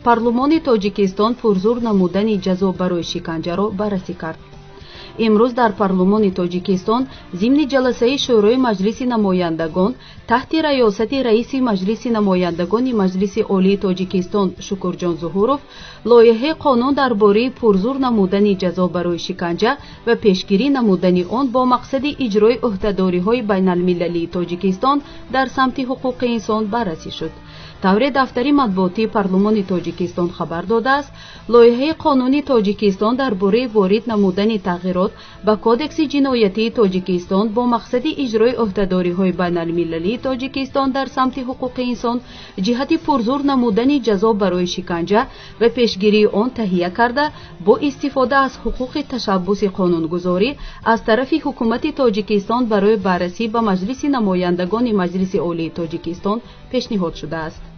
Парлумони Тоҷикистон пурзур намудани ҷазо барои шиканҷаро баррасӣ кард. Имрӯз дар Парлумони Тоҷикистон зимни ҷаласаи Шӯрои Маҷлиси намояндагон таҳти раёсати раиси Маҷлиси намояндагони Маҷлиси Олии Тоҷикистон Шукурҷон Зуҳуров лоиҳаи қонун дар бораи пурзур намудани ҷазо барои шиканҷа ва пешгирӣ намудани он бо мақсади иҷрои ӯҳдадориҳои байналмилалии Тоҷикистон дар самти ҳуқуқи инсон баррасӣ шуд. Тавре дафтари матбуотии Парлумони Тоҷикистон хабар додааст, лоиҳаи қонуни Тоҷикистон дар бораи ворид намудани тағйирот ба Кодекси ҷиноятии Тоҷикистон бо мақсади иҷрои ӯҳдадориҳои байналмилалии Тоҷикистон дар самти ҳуқуқи инсон ҷиҳати пурзур намудани ҷазо барои шиканҷа ва пешгирии он таҳия карда, бо истифода аз ҳуқуқи ташаббуси қонунгузорӣ аз тарафи Ҳукумати Тоҷикистон барои баррасӣ ба Маҷлиси намояндагони Маҷлиси Олии Тоҷикистон пешниҳод шудааст.